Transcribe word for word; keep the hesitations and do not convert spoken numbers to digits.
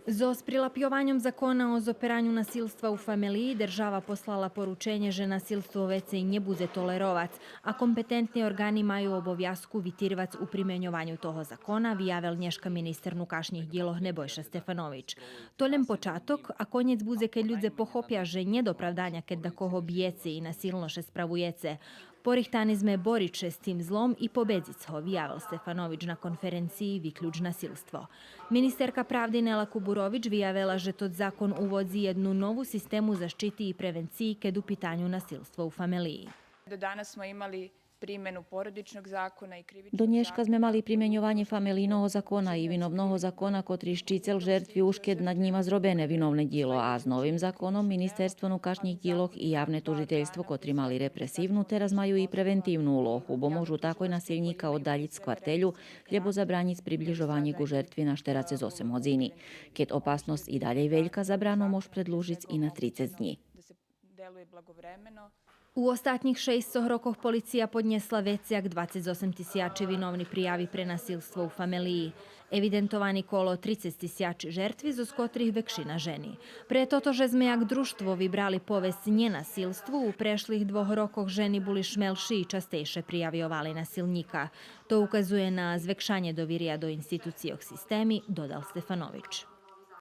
Зоз прилапйованьом закона о зопераню насилства у фамелиї держава послала порученє же насилство вецей нє будзе толеровац, а компетентни орґани маю обовязку витирвац у применьованю того закона, виявел нєшка министер нукашнїх дїлох Небойша Стефанович. То лєм початок, а конєц будзе кед людзе похопя же нєт оправданя кед дакого биєце и насилно ше справуєце. Порихтани зме бориц ше з тим злом и победзиц го, виявел Стефанович на конференциї Виключ насилство. Министерка правди Нела Кубурович виявела же тот закон уводзи єдну нову систему защити и превенциї кед у питаню насилство у фамелиї. Do danas smo imali primenu porodičnog zakona i krivičnog До нєшка зме мали применьованє фамелийного закона и виновного закона, котри щицел жертви уж кед над нїма зробене виновне дїло, а з новим законом Министерство нукашнїх дїлох и Явне тужительство, котри мали репресивну, тераз маю и превентивну улогу, бо можу такой насилнїка оддалїц з квартелю, лєбо забранїц приближованє ґу жертви на штерацец осем годзини. Кед опасносц и далєй велька, забрану мож предлужиц и на трицец днї. Da se deluje blagovremeno. У остатнїх шейсцох рокох полиция поднєсла вецей як двацец осем тисячи виновни прияви пре насилство у фамелиї. Евидентовани коло трицец тисячи жертви, зоз котрих векшина жени. Пре тото же зме як дружтво вибрали повесц нє насилству, у прешлих двох рокох жени були шмелши и частейше приявйовали насилнїка. То указує на звекшанє довирия до институцийох системи, додал Стефанович.